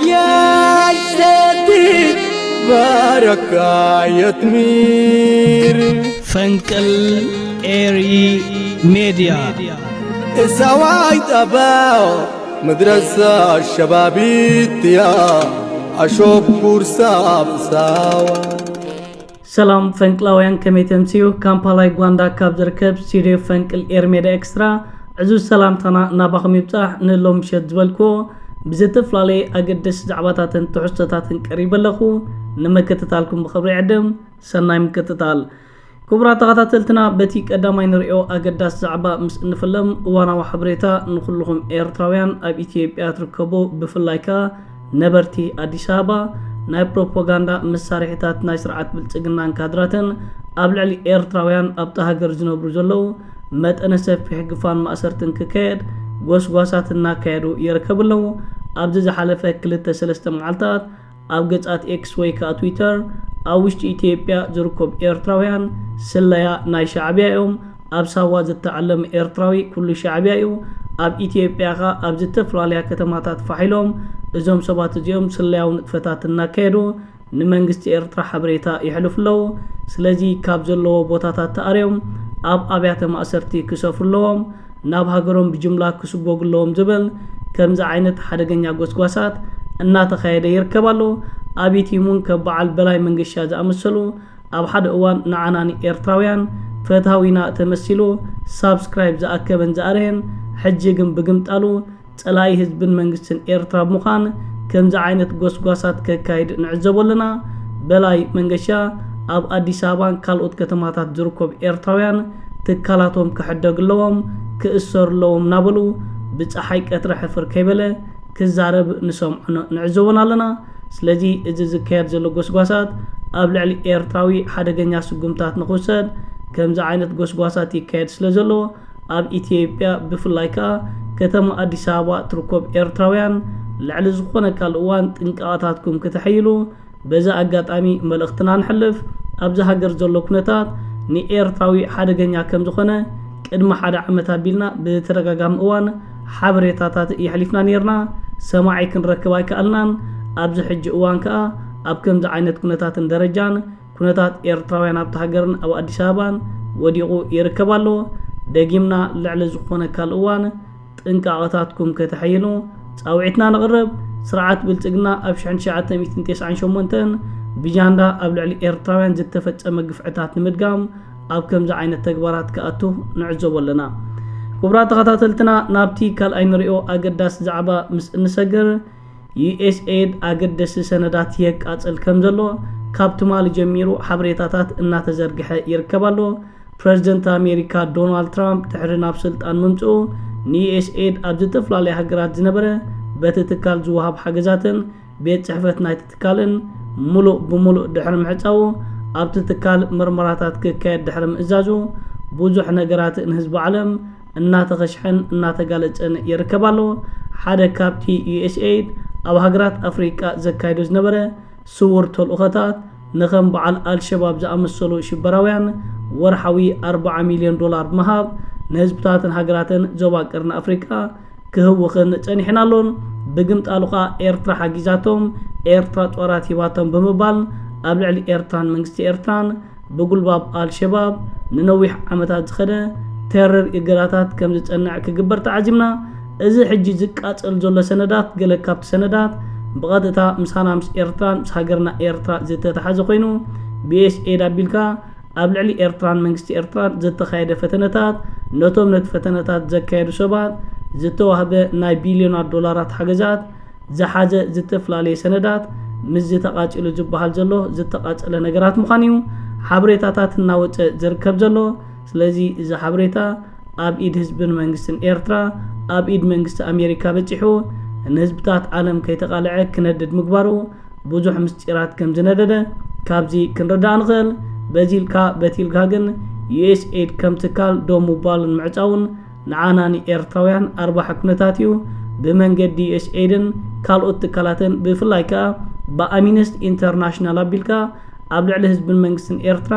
يا سيدي بارك يا تمير. ፈንቅል ኤሪ ሜድያ السواي تباو مدرسة شبابيتيا أشوف كورسا بساوة. ሰላም ፈንቅላውያን፣ ከመይ ተምስዩ? ካምፓላ ዩጋንዳ ካብ ዝርከብ ስቱድዮ ፈንቅል ኤርሜዳ ኤክስትራ ዕዙዝ ሰላምታና ናባኹም ይብጻሕ። ንሎም ምሸት ዝበልክዎ ብዝተፈላለየ ኣገደስቲ ዛዕባታትን ትሕዝቶታትን ቀሪበ ኣለኹ። ንምክትታልኩም ብኽብሪ ይዕድም። ሰናይ ምክትታል። ክቡራት ተኸታተልትና፣ በቲ ቀዳማይ ንሪኦ ኣገዳሲ ዛዕባ ምስ እንፍለም፣ እዋናዊ ሓበሬታ ንኹልኹም ኤርትራውያን ኣብ ኢትዮጵያ ትርከቡ፣ ብፍላይ ከኣ ነበርቲ ኣዲስ ኣበባ፣ ናይ ፕሮፓጋንዳ መሳርሒታት ናይ ስርዓት ብልጽግናን ካድራትን ኣብ ልዕሊ ኤርትራውያን ኣብታ ሃገር ዝነብሩ ዘለዉ መጠነ ሰፊሕ ግፋን ማእሰርትን ክካየድ ጎስጓሳት እናካየዱ ይርከቡ ኣለዉ። ኣብዚ ዝሓለፈ ክልተ ሰለስተ መዓልታት ኣብ ገጻት ኤክስ ወይ ከኣ ትዊተር፣ ኣብ ውሽጢ ኢትዮጵያ ዝርከቡ ኤርትራውያን ስለያ ናይ ሻዕብያ እዮም፣ ኣብ ሳዋ ዝተዓለመ ኤርትራዊ ኩሉ ሻዕብያ እዩ። ኣብ ኢትዮጵያ ከኣ ኣብ ዝተፈላለያ ከተማታት ፋሕ ኢሎም እዞም ሰባት እዚኦም ስለያዊ ንጥፈታት እናካየዱ ንመንግስቲ ኤርትራ ሓበሬታ የሕልፉ ኣለዉ። ስለዚ ካብ ዘለዎ ቦታታት ተኣርዮም ኣብ ኣብያተ ማእሰርቲ ክሰፍሩ ኣለዎም፣ ናብ ሃገሮም ብጅምላ ክስጎጉ ኣለዎም ዝብል ከምዚ ዓይነት ሓደገኛ ጎስጓሳት እናተኻየደ ይርከብ ኣሎ። ኣብ ዩቲዩብ እውን ከም በዓል በላይ መንገሻ ዝኣመሰሉ ኣብ ሓደ እዋን ንዓና ንኤርትራውያን ፍትሃዊና ተመሲሉ ሳብስክራይብ ዝኣከበን ዝኣረየን፣ ሕጂ ግን ብግምጣሉ ጸላኢ ህዝብን መንግስትን ኤርትራ ብምዃን ከምዚ ዓይነት ጎስጓሳት ከካይድ ንዕዘቦ ኣለና። በላይ መንገሻ ኣብ ኣዲስ ኣበባን ካልኦት ከተማታት ዝርከቡ ኤርትራውያን ትካላቶም ክሕደጉ ኣለዎም፣ ክእሰሩ ኣለዎም እናበሉ ብጸሓይ ቀትሪ ሕፍር ከይበለ ክዛረብ ንሰምዖን ንዕዘቦን ኣለና። ስለዚ እዚ ዝካየድ ዘሎ ጎስጓሳት ኣብ ልዕሊ ኤርትራዊ ሓደገኛ ስጉምታት ንኽውሰድ ከምዚ ዓይነት ጎስጓሳት ይካየድ ስለ ዘሎ ኣብ ኢትዮጵያ ብፍላይ ከኣ ከተማ ኣዲስ ኣበባ ትርከቡ ኤርትራውያን ልዕሊ ዝኾነ ካልእ እዋን ጥንቃቐታትኩም ክተሐይሉ በዚ ኣጋጣሚ መልእኽትና ንሕልፍ። ኣብዚ ሃገር ዘሎ ኩነታት ንኤርትራዊ ሓደገኛ ከም ዝኾነ ቅድሚ ሓደ ዓመት ኣቢልና ብተደጋጋሚ እዋን ሓበሬታታት የሕሊፍና ነይርና። ሰማዒ ክንረክብ ኣይከኣልናን። ኣብዚ ሕጂ እዋን ከኣ ኣብ ከምዚ ዓይነት ኩነታትን ደረጃን ኩነታት ኤርትራውያን ኣብቲ ሃገርን ኣብ ኣዲስ ኣበባን ወዲቑ ይርከብ ኣሎ። ደጊምና ልዕሊ ዝኾነ ካልእ እዋን ጥንቃቐታትኩም ከተሐይሉ ጻውዒትና ነቕርብ። ስርዓት ብልጽግና ኣብ ሽሕን ትሽዓተ ሚእትን ተስዓን ሸሞንተን ብጃንዳ ኣብ ልዕሊ ኤርትራውያን ዝተፈጸመ ግፍዕታት ንምድጋም ኣብ ከምዚ ዓይነት ተግባራት ክኣቱ ንዕዘቦ ኣለና። ክቡራት ተኸታተልትና፣ ናብቲ ካልኣይ ንሪኦ ኣገዳሲ ዛዕባ ምስ እንሰግር፣ ዩ ኤስ ኤድ ኣገደስቲ ሰነዳት የቃጽል ከም ዘሎ ካብ ትማሊ ጀሚሩ ሓበሬታታት እናተዘርግሐ ይርከብ ኣሎ። ፕረዚደንት ኣሜሪካ ዶናልድ ትራምፕ ድሕሪ ናብ ስልጣን ምምጽኡ፣ ንዩ ኤስ ኤድ ኣብ ዝተፈላለያ ሃገራት ዝነበረ በቲ ትካል ዝወሃብ ሓገዛትን ቤት ጽሕፈት ናይቲ ትካልን ምሉእ ብምሉእ ድሕሪ ምዕጻዉ፣ ኣብቲ ትካል ምርመራታት ክካየድ ድሕሪ ምእዛዙ፣ ብዙሕ ነገራት ንህዝቢ ዓለም እናተኸሽሐን እናተጋለጸን ይርከብ ኣሎ። ሓደ ካብቲ ዩ ኤስ ኤድ ኣብ ሃገራት ኣፍሪቃ ዘካይዶ ዝነበረ ስዉር ተልእኾታት፣ ንኸም በዓል ኣልሸባብ ዝኣመሰሉ ሽበራውያን ወርሓዊ ኣርብዓ ሚልዮን ዶላር ብምሃብ ንህዝብታትን ሃገራትን ዞባ ቀርኒ ኣፍሪቃ ክህውኽን ጸኒሕን ኣሎን። ብግምጣሉ ኸኣ ኤርትራ ሓጊዛቶም፣ ኤርትራ ጦራት ሂባቶም ብምባል ኣብ ልዕሊ ኤርትራን መንግስቲ ኤርትራን ብጉልባብ ኣልሸባብ ንነዊሕ ዓመታት ዝኸደ ተረር እገዳታት ከም ዝጸንዕ ክግበር ተዓዚብና። እዚ ሕጂ ዝቃጸል ዘሎ ሰነዳት፣ ገለ ካብቲ ሰነዳት ብቐጥታ ምሳና ምስ ኤርትራን ምስ ሃገርና ኤርትራ ዝተተሓዘ ኮይኑ፣ ብ ዩ ኤስ ኤድ ኣቢልካ ኣብ ልዕሊ ኤርትራን መንግስቲ ኤርትራን ዝተኻየደ ፈተነታት፣ ነቶም ነቲ ፈተነታት ዘካየዱ ሰባት ዝተዋህበ ናይ ቢልዮናት ዶላራት ሓገዛት ዝሓዘ ዝተፈላለየ ሰነዳት ምስዚ ተቓጺሉ ዝበሃል ዘሎ ዝተቓጸለ ነገራት ምዃኑ እዩ። ሓበሬታታት እናወጸ ዝርከብ ዘሎ። ስለዚ እዚ ሓበሬታ ኣብ ኢድ ህዝብን መንግስትን ኤርትራ፣ ኣብ ኢድ መንግስቲ ኣሜሪካ በጺሑ ንህዝብታት ዓለም ከይተቓልዐ ክነድድ ምግባሩ ብዙሕ ምስጢራት ከም ዝነደደ ካብዚ ክንርዳእ ንኽእል። በዚ ኢልካ በቲ ኢልካ ግን ዩ ኤስ ኤድ ከም ትካል ደው ምባሉን ምዕጻውን ንዓና ንኤርትራውያን ኣርባሒ ኩነታት እዩ። ብመንገዲ ዩ ኤስ ኤድን ካልኦት ትካላትን ብፍላይ ከኣ ብኣሚነስቲ ኢንተርናሽናል ኣቢልካ ኣብ ልዕሊ ህዝብን መንግስትን ኤርትራ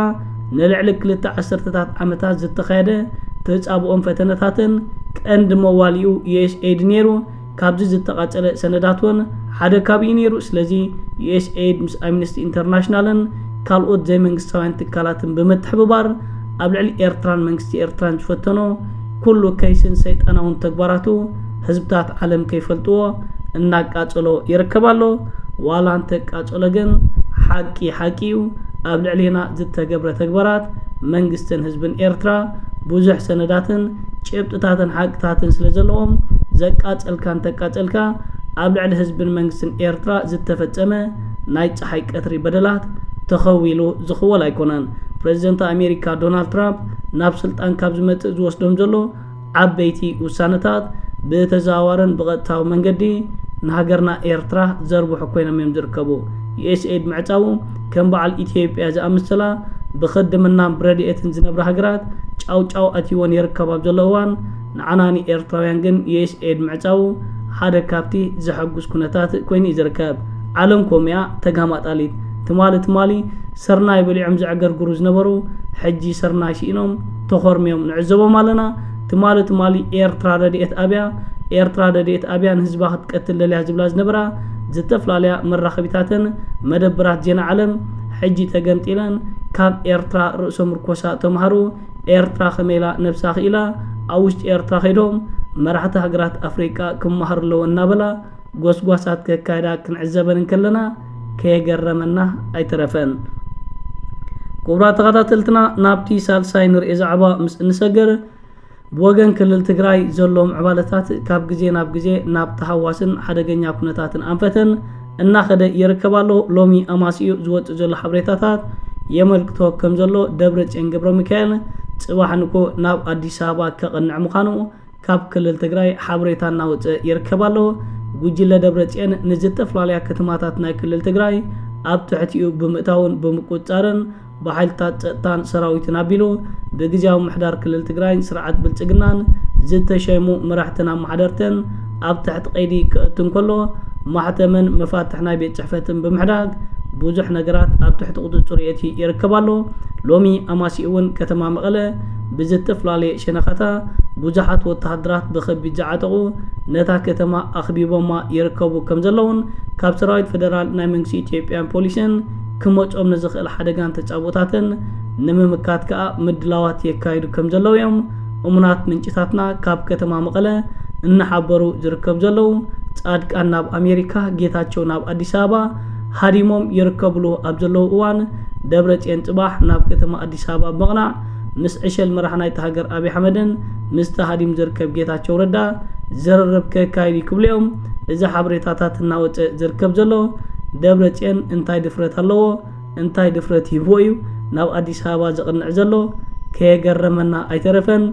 ንልዕሊ ክልተ ዓሰርተታት ዓመታት ዝተኻየደ ተጻብኦን ፈተነታትን ቀንዲ መዋሊኡ ዩ ኤስ ኤድ ነይሩ። ካብዚ ዝተቓጸለ ሰነዳት እውን ሓደ ካብ እዩ ነይሩ። ስለዚ ዩ ኤስ ኤይድ ምስ ኣምነስቲ ኢንተርናሽናልን ካልኦት ዘይመንግስታውያን ትካላትን ብምትሕብባር ኣብ ልዕሊ ኤርትራን መንግስቲ ኤርትራን ዝፈተኖ ኩሉ ከይስን ሰይጣናውን ተግባራቱ ህዝብታት ዓለም ከይፈልጥዎ እናቃጸሎ ይርከብ ኣሎ። ዋላ እንተቃጸሎ ግን ሓቂ ሓቂ እዩ። ኣብ ልዕሌና ዝተገብረ ተግባራት መንግስትን ህዝብን ኤርትራ ብዙሕ ሰነዳትን ጭብጥታትን ሓቅታትን ስለ ዘለዎም ዘቃጸልካ እንተቃጸልካ ኣብ ልዕሊ ህዝብን መንግስትን ኤርትራ ዝተፈጸመ ናይ ጸሓይ ቀትሪ በደላት ተኸዊሉ ዝኽወል ኣይኮነን። ፕሬዚደንት ኣሜሪካ ዶናልድ ትራምፕ ናብ ስልጣን ካብ ዝመጽእ ዝወስዶም ዘሎ ዓበይቲ ውሳነታት ብተዘዋዋርን ብቐጥታዊ መንገዲ ንሃገርና ኤርትራ ዘርብሑ ኮይኖም እዮም ዝርከቡ። ዩ ኤስ ኤይድ ምዕጻዉ ከም በዓል ኢትዮጵያ ዝኣመሰላ ብኽድምናን ብረድኤትን ዝነብራ ሃገራት ጫው ጫው ኣትይወን ይርከብ ኣብ ዘሎ እዋን ንዓና ንኤርትራውያን ግን ዩ ኤስ ኤይድ ምዕጻዉ ሓደ ካብቲ ዘሐጉስ ኩነታት ኮይኑ እዩ ዝርከብ። ዓለም ኮሚያ ተጋማጣሊት ትማሊ ትማሊ ስርናይ በሊዖም ዘዕገርግሩ ዝነበሩ ሕጂ ስርናይ ስኢኖም ተኾርምዮም ንዕዘቦም ኣለና። ትማሊ ትማሊ ኤርትራ ረድኤት ኣብያ ኤርትራ ረድኤት ኣብያ ንህዝባ ክትቀትል ደልያ ዝብላ ዝነበራ ዝተፈላለያ መራኸቢታትን መደብራት ዜና ዓለም ሕጂ ተገምጢለን ካብ ኤርትራ ርእሶም ርኮሳ ተምሃሩ ኤርትራ ከመይ ኢላ ነብሳ ክኢላ ኣብ ውሽጢ ኤርትራ ከይዶም መራሕቲ ሃገራት ኣፍሪቃ ክመሃሩ ኣለዎ እናበላ ጎስጓሳት ከካይዳ ክንዕዘበን እንከለና ከየገረመና ኣይተረፈን። ክቡራት ተኸታተልትና ናብቲ ሳልሳይ ንርኢ ዛዕባ ምስ እንሰግር ብወገን ክልል ትግራይ ዘሎ ምዕባለታት ካብ ግዜ ናብ ግዜ ናብ ተሃዋስን ሓደገኛ ኩነታትን ኣንፈተን እናኸደ ይርከብ ኣሎ። ሎሚ ኣማሲኡ ዝወፅእ ዘሎ ሓበሬታታት የመልክቶ ከም ዘሎ ደብረፅዮን ገብረ ሚካኤል ፅባሕ ንኮ ናብ ኣዲስ ኣበባ ከቕንዕ ምዃኑ ካብ ክልል ትግራይ ሓበሬታ እናወፀ ይርከብ ኣሎ። ጉጅለ ደብረፅዮን ንዝተፈላለያ ከተማታት ናይ ክልል ትግራይ ኣብ ትሕቲኡ ብምእታውን ብምቁፅፃርን ብሓይልታት ፀጥታን ሰራዊትን ኣቢሉ ብግዝያዊ ምሕዳር ክልል ትግራይን ስርዓት ብልፅግናን ዝተሸሙ መራሕትን ኣመሓደርትን ኣብ ትሕቲ ቀይዲ ክእቱ እንከሎ ማሕተምን መፋትሕ ናይ ቤት ፅሕፈትን ብምሕዳግ ብዙሕ ነገራት ኣብ ትሕቲ ቁፅፅር የእቲ ይርከብ ኣሎ። ሎሚ ኣማሲኡ እውን ከተማ መቐለ ብዝተፈላለየ ሸነኻታ ብዙሓት ወተሃደራት ብኸቢድ ዝዓጠቑ ነታ ከተማ ኣኽቢቦማ ይርከቡ ከም ዘለውን ካብ ሰራዊት ፈደራል ናይ መንግስቲ ኢትዮጵያን ፖሊስን ክመጾም ንዝኽእል ሓደጋን ተጻብኦታትን ንምምካት ከኣ ምድላዋት የካይዱ ከም ዘለዉ እዮም እሙናት ምንጭታትና ካብ ከተማ መቐለ እናሓበሩ ዝርከቡ ዘለዉ። ጻድቃን ናብ ኣሜሪካ፣ ጌታቸው ናብ ኣዲስ ኣበባ ሃዲሞም ይርከብሉ ኣብ ዘለዉ እዋን፣ ደብረጽዮን ጽባሕ ናብ ከተማ ኣዲስ ኣበባ ብምቕናዕ ምስ ዕሸል መራሕ ናይቲ ሃገር ኣብይ ኣሕመድን ምስቲ ሃዲሙ ዝርከብ ጌታቸው ረዳ ዝርርብ ከካይድ እዩ ክብሉ እዮም። እዚ ሓበሬታታት እናወፀ ዝርከብ ዘሎ ደብረፅዮን እንታይ ድፍረት ኣለዎ? እንታይ ድፍረት ሂብዎ እዩ ናብ ኣዲስ ኣበባ ዘቕንዕ ዘሎ? ከየገረመና ኣይተረፈን።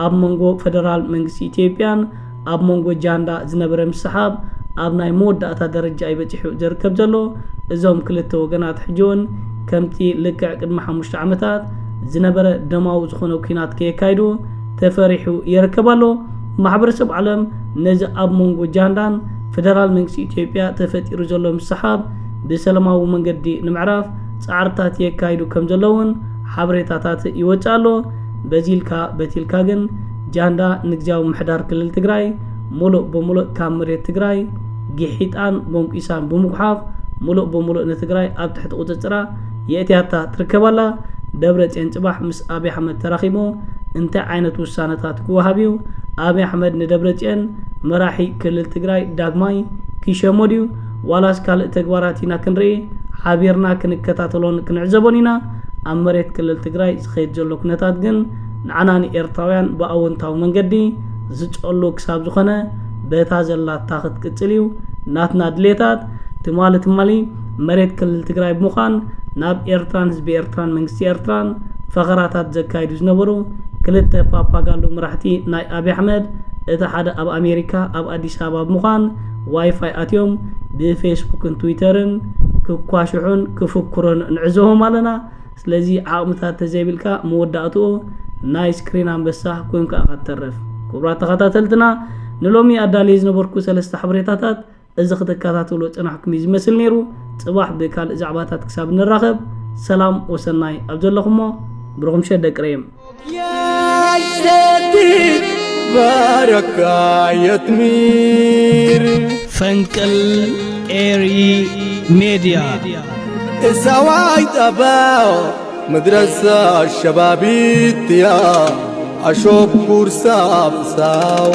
ኣብ መንጎ ፈደራል መንግስቲ ኢትዮጵያን ኣብ መንጎ ጃንዳ ዝነበረ ምስሓብ ኣብ ናይ መወዳእታ ደረጃ እዩ በፂሑ ዝርከብ ዘሎ። እዞም ክልተ ወገናት ሕጂ እውን ከምቲ ልክዕ ቅድሚ ሓሙሽተ ዓመታት ዝነበረ ደማዊ ዝኾነ ኲናት ከየካይዱ ተፈሪሑ ይርከብ ኣሎ። ማሕበረሰብ ዓለም ነዚ ኣብ መንጎ ጃንዳን ፈደራል መንግስቲ ኢትዮጵያ ተፈጢሩ ዘሎ ምስሓብ ብሰላማዊ መንገዲ ንምዕራፍ ጻዕርታት የካይዱ ከም ዘለውን ሓበሬታታት ይወጽእ ኣሎ። በዚ ኢልካ በቲ ኢልካ ግን ጃንዳ ንግዝያዊ ምሕዳር ክልል ትግራይ ሙሉእ ብሙሉእ ካብ መሬት ትግራይ ግሒጣን ቦንቂሳን ብምጉሓፍ ሙሉእ ብሙሉእ ንትግራይ ኣብ ትሕቲ ቁፅፅራ የእትያታ ትርከብ ኣላ። ደብረፅዮን ፅባሕ ምስ ኣብይ ኣሕመድ ተራኺቡ እንታይ ዓይነት ውሳነታት ክወሃብ እዩ? ኣብይ ኣሕመድ ንደብረፅዮን መራሒ ክልል ትግራይ ዳግማይ ክሸሞ ድዩ? ዋላስ ካልእ ተግባራት ኢና ክንርኢ? ሓቢርና ክንከታተሎን ክንዕዘቦን ኢና። ኣብ መሬት ክልል ትግራይ ዝኸይድ ዘሎ ኩነታት ግን ንዓና ንኤርትራውያን ብኣወንታዊ መንገዲ ዝጸሉ ክሳብ ዝኾነ በታ ዘላታ ክትቅጽል እዩ ናትና ድሌታት። ትማሊ ትማሊ መሬት ክልል ትግራይ ብምዃን ናብ ኤርትራን ህዝቢ ኤርትራን መንግስቲ ኤርትራን ፈኸራታት ዘካይዱ ዝነበሩ ክልተ ፓፓጋሎ መራሕቲ ናይ ኣብይ ኣሕመድ እቲ ሓደ ኣብ ኣሜሪካ ኣብ ኣዲስ ኣበባ ብምዃን ዋይፋይ ኣትዮም ብፌስቡክን ትዊተርን ክኳሽሑን ክፍክሩን ንዕዘቦም ኣለና። ስለዚ ዓቕምታት ተዘይብልካ መወዳእትኡ ናይ ስክሪን ኣንበሳ ኮይንካ ኢኻ ትተርፍ። ክቡራት ተኸታተልትና ንሎሚ ኣዳልየ ዝነበርኩ ሰለስተ ሓበሬታታት እዚ ክትከታተሎ ጸናሕኩም እዩ ዝመስል ነይሩ። ጽባሕ ብካልእ ዛዕባታት ክሳብ ንራኸብ ሰላም ወሰናይ ኣብ ዘለኹሞ ብሩኽ ምሸት ደቂ ረየም። ባረካ የትሚር ፈንቅል ኤሪ ሜድያ እሳዋይ ጠባ መድረሳ ሸባቢትያ ኣሾብ ኩርሳ ብሳዋ